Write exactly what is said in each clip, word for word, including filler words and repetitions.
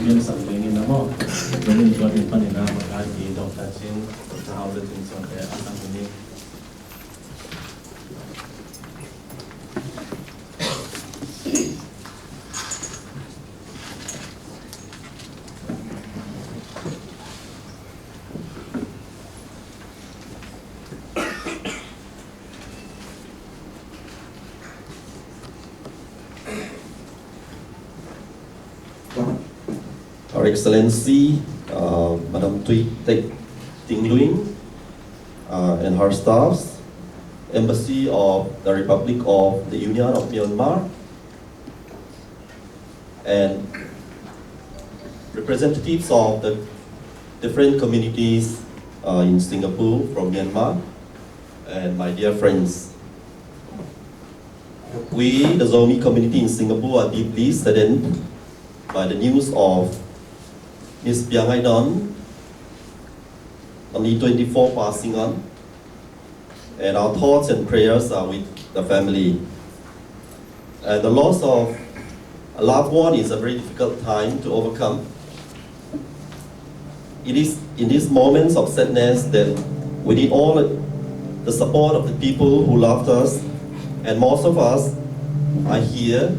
Sang dingin a maw. Tuni tua ding panin a makaih i Doctor Cin, Doctor Hau le Cin Suante a sang dingin. Her Excellency, uh, Madam Tui Tek Ting Luing, uh, and her staffs, Embassy of the Republic of the Union of Myanmar, and representatives of the different communities, uh, in Singapore from Myanmar, and my dear friends. We, the Zomi community in Singapore, are deeply saddened by the news of Miss Pia Ngai Don, only twenty-four, passing on, and our thoughts and prayers are with the family. And the loss of a loved one is a very difficult time to overcome. It is in these moments of sadness that we need all the support of the people who loved us, and most of us are here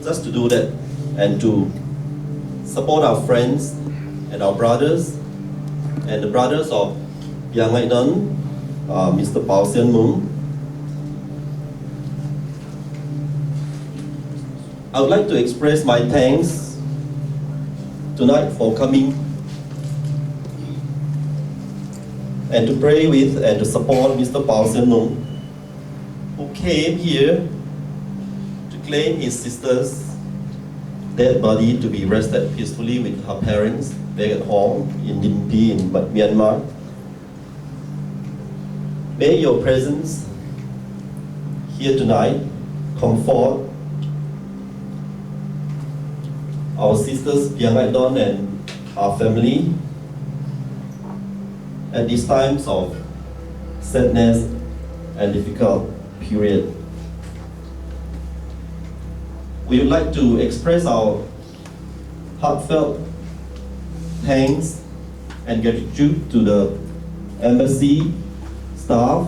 just to do that and to support our friends and our brothers and the brothers of Pia Ngai Don, uh, Mister Pau Sian Mung. I would like to express my thanks tonight for coming and to pray with and to support Mister Pau Sian Mung, who came here to claim his sister's dead body to be rested peacefully with her parents back at home in Dinpi in Myanmar. May your presence here tonight comfort our sisters Pia Ngai Don and our family at these times of sadness and difficult period. We would like to express our heartfelt thanks and gratitude to the embassy staff,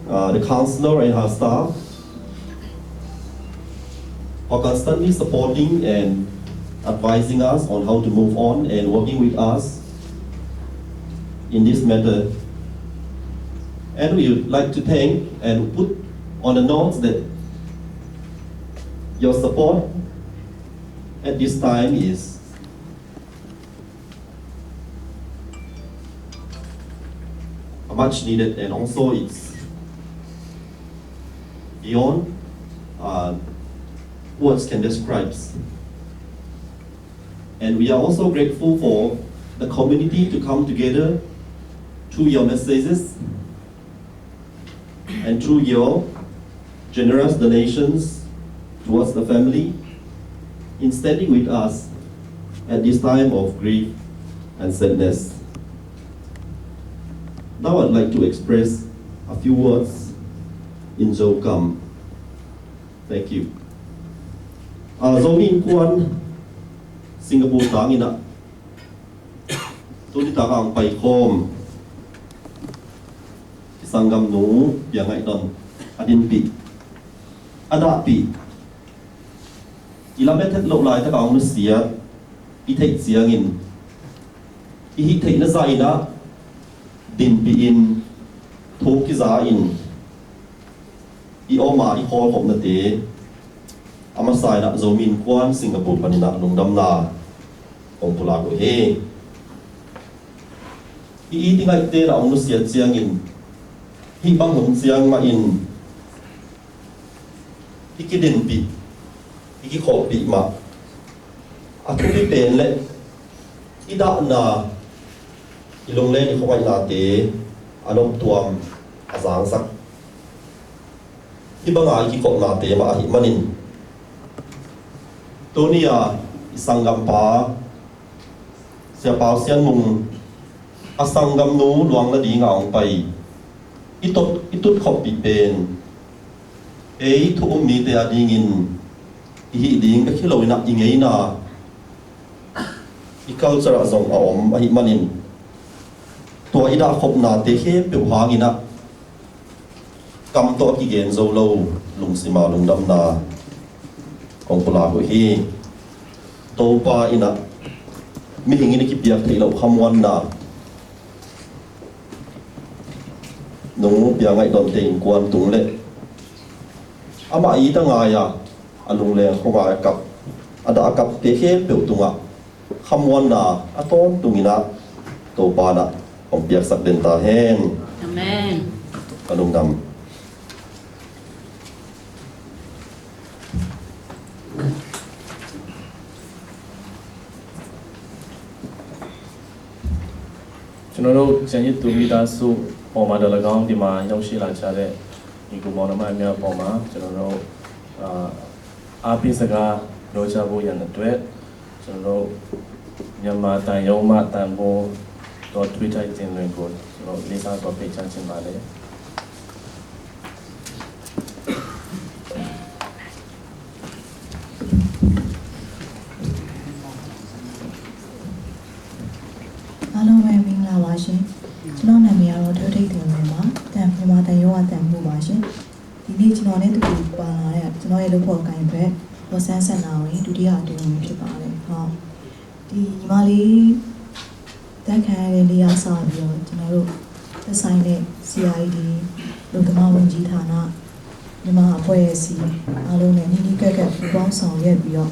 uh, the counselor and her staff, for constantly supporting and advising us on how to move on and working with us in this matter. And we would like to thank and put on the notes that your support at this time is much needed, and also it's beyond, uh, words can describe. And we are also grateful for the community to come together through your messages and through your generous donations towards the family in standing with us at this time of grief and sadness. Now I'd like to express a few words in Zokam. Thank you. Ah, Zomi Innkuan Singapore tangin ah, tuni tak a hong paikhawm i sanggamnu Pia Ngai Don a dinpih, a dahpih, i lamet het loh laitak a hong nusiat i theih ciangin, i hih theihna zah in ah dinpih in, thu kiza in, i om a i khawlkhopnate a masa in ah Zomi Innkuan Singapore panin ah lungdamna kong pulak uh hi. I it i ngaihte in ah hong nusiat ciangin, hih bang hun ciang mahin i kidinpih, i kikhawlpih mah a thupi pen leh i dahna, i lunglen, i khuangaihna te a noptuam, a zangsak, hih banga i kikhopnate mah ahih manin, tuni a i sanggampa Sia Pau Sian Mung a sanggamnu luang la ding a hong pai i tut, i tutkhopih pen ei thu um mite adingin i hih ding bek hi lo in ah i ngeina, I culture ah zong a om ahih manin, tua i dahkhopnate khempeuh hangin ah kam tawh a kigen zo lo lungsima lungdamna kong pulak uh hi. Topa in ah mihing in i kipiak theih loh khamuanna nung pia ngaih donte innkuan tung le amah it a ngai a, a lungleng khua ngai a kap, a dah a kapte khempeuh tungah khamuanna a tawntungin ah Topa in ah hong piaksak den ta hen. Amen. Ka lungdam. ကျွန်တော်တို့ ကျန်ရစ်သူမိသားစုပေါ်မှာတော့ ၎င်းဒီမှာရောက်ရှိလာကြတဲ့ ညီကိုမောင်နှမအများအပေါ်မှာ ကျွန်တော်တို့ အာ အားပေးစကားပြောကြဖို့ရန်အတွက် ကျွန်တော်တို့ မြန်မာသံရုံးမှ သံမှူး ဒေါ်ထွေးထိုက်တင်လွင်ကို ကျွန်တော် လေးစားစွာဖိတ်ကြားချင်ပါတယ်။ Hello, မင်္ဂလာပါရှင်။ ကျွန်တော်နာမည်ကတော့ ထွေးထိုက်တင်လွင်ပါ။ သံ မြန်မာသံရုံးက သံမှူးပါရှင်။ ဒီနေ့ ကျွန်တော်နဲ့ တူတူပါလာတဲ့ ကျွန်တော်ရဲ့ လုပ်ဖော်ကိုင်ဖက် ဒေါ်စန်းစန္ဒာဝင်း ဒုတိယ အတွင်းရေးမှူး ဖြစ်ပါတယ်။ ဟုတ်။ ဒီညီမလေး အသတ်ခံရတဲ့နေ့ကစပြီးတော့ ကျွန်တော်တို့ သက်ဆိုင်တဲ့ စီအိုင်ဒီ အလုပ်သမားဝန်ကြီးဌာန မြန်မာအဖွဲ့အစည်းအားလုံးနဲ့ နီးနီးကပ်ကပ် ပူးပေါင်းဆောင်ရွက်ပြီးတော့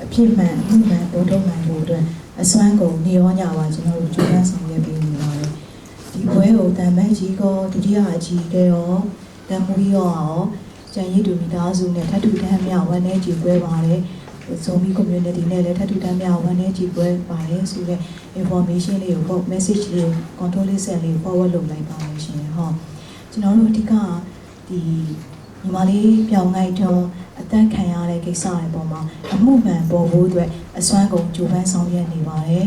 အဖြစ်မှန် အမှုမှန် ဖော်ထုတ်နိုင်ဖို့အတွက် အစွမ်းကုန် နေ့ရောညပါ ကျွန်တော်တို့ ကြိုးပမ်းဆောင်ရွက်ပေးနေပါတယ်။ ဒီပွဲကို သံအမတ်ကြီးရော၊ ဒုတိယအကြီးအကဲရော၊ သံမှူးကြီးရော၊ ကျန်ရစ်သူမိသားစုနဲ့ ထပ်တူတမ်းမျှ ဝမ်းနည်းကြေကွဲပါတယ်။ ဇိုမီ community နဲ့လည်း ထပ်တူတမ်းမျှ ဝမ်းနည်းကြေကွဲပါတယ်ဆိုတဲ့ information လေးကို message လေးကို control လေး set လေးကို forward လုပ်လိုက်ပါမယ်ရှင်။ ဟုတ်။ ကျွန်တော်တို့ အဓိက ဒီညီမလေး ပြောင်ငိုက်ထွန်း အသတ်ခံရတဲ့ကိစ္စတွေပေါ်မှာ အမှုမှန်ပေါ်ဖို့အတွက် အစွမ်းကုန် ကြိုးပမ်းဆောင်ရွက်နေပါတယ်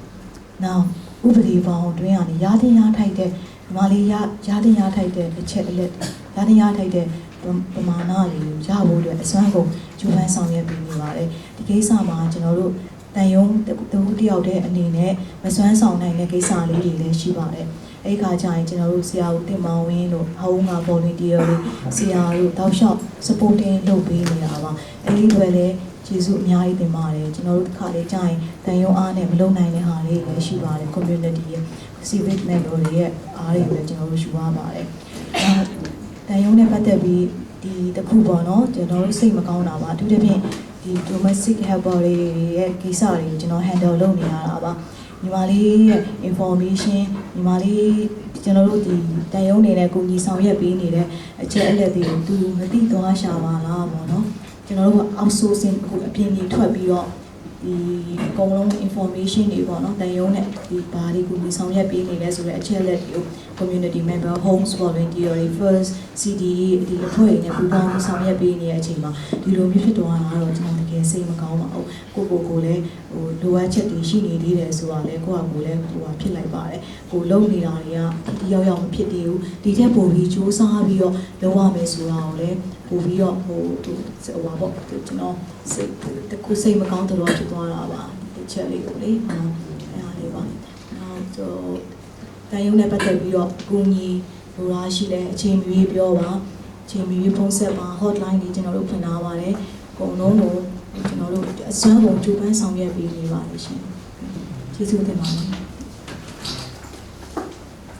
။ နောက် ဥပဒေဘောင်အတွင်းကနေ ရသင့်ရထိုက်တဲ့ ညီမလေး ရ ရသင့်ရထိုက်တဲ့ အချက်အလက်၊ ရသင့်ရထိုက်တဲ့ ပ- ပမာဏတွေကို ရဖို့အတွက် အစွမ်းကုန် ကြိုးပမ်းဆောင်ရွက်ပေးနေပါတယ်။ ဒီကိစ္စမှာ ကျွန်တော်တို့ သံရုံးတစ်- တစ်ဦးတစ်ယောက်တည်းအနေနဲ့ မစွမ်းဆောင်နိုင်တဲ့ ကိစ္စလေးတွေလည်း ရှိပါတယ်။ အဲ့ဒီခါကျရင် ကျွန်တော်တို့ ဆရာဦးတင်မောင်ဝင်းတို့၊ ဟောက်ဦးငါ volunteer တွေ၊ ဆရာတို့ တောက်လျှောက် supporting လုပ်ပေးနေတာပါ။ အဲ့ဒီအတွက်လည်း ကျေးဇူးအများကြီးတင်ပါတယ်။ ကျွန်တော်တို့ တစ်ခါလေကျရင် သံရုံးအားနဲ့ မလုပ်နိုင်တဲ့ဟာလေးတွေလည်း ရှိပါတယ်။ community ရဲ့ civic member တွေရဲ့ အားတွေကိုလည်း ကျွန်တော်တို့ ယူရပါတယ်။ နောက် သံရုံးနဲ့ပတ်သက်ပြီး ဒီတစ်ခုပေါ့နော်၊ ကျွန်တော်တို့ စိတ်မကောင်းတာပါ။ အထူးသဖြင့် ဒီ domestic helper တွေရဲ့ ကိစ္စတွေကို ကျွန်တော် handle လုပ်နေရတာပါ။ ညီမလေးရဲ့ information၊ ညီမလေး ကျွန်တော်တို့ ဒီသံရုံးအနေနဲ့ ကူညီဆောင်ရွက်ပေးနေတဲ့ အချက်အလက်တွေကို သူမသိသွားရှာပါလားပေါ့နော်။ ကျွန်တော်တို့က outsourcing အခု အပြင်ကြီးထွက်ပြီးတော့ ဒီအကုန်လုံး information တွေပေါ့နော်၊ သံရုံးနဲ့ ဒီဘာတွေ ကူညီဆောင်ရွက်ပေးနေလဲဆိုတဲ့ အချက်အလက်တွေကို community member၊ homes volunteer တွေ၊ first CDE ဒီအဖွဲ့တွေနဲ့ ပူးပေါင်းဆောင်ရွက်ပေးနေတဲ့အချိန်မှာ ဒီလိုမျိုးဖြစ်သွားတာတော့ ကျွန်တော် တကယ်စိတ်မကောင်းပါဘူး။ ကိုယ့်ကိုယ်ကိုယ်လည်း ဟို လိုအပ်ချက်တွေရှိနေသေးတယ်ဆိုတာလည်း ကိုယ့်ဟာကိုယ်လည်း ဟိုဟာ ဖြစ်လိုက်ပါတယ်။ ကိုယ်လုပ်နေတာတွေက ထိထိရောက်ရောက်မဖြစ်သေးဘူး။ ဒီထက်ပိုပြီး စူးစမ်းပြီးတော့ လုပ်ရမယ်ဆိုတာကိုလည်း ပိုပြီးတော့ ဟို ဟို ဟိုဟာပေါ့၊ ကျွန်တော် စိတ်တစ်ခု စိတ်မကောင်းသလိုဖြစ်သွားတာပါ။ ဒီတစ်ချက်လေးကိုလေ၊ အဲဒါလေးပါ။ နောက်တော့ သံရုံးနဲ့ပတ်သက်ပြီးတော့ အကူအညီလိုတာရှိလဲ အချိန်မရွေးပြောပါ။ အချိန်မရွေးဖုန်းဆက်ပါ။ Hotline တွေ ကျွန်တော်တို့ ဖွင့်ထားပါတယ်။ အကုန်လုံးကို ကျွန်တော်တို့ အစွမ်းကုန် ကြိုးပမ်းဆောင်ရွက်ပေးနေပါတယ်ရှင်။ ကျေးဇူးတင်ပါတယ်။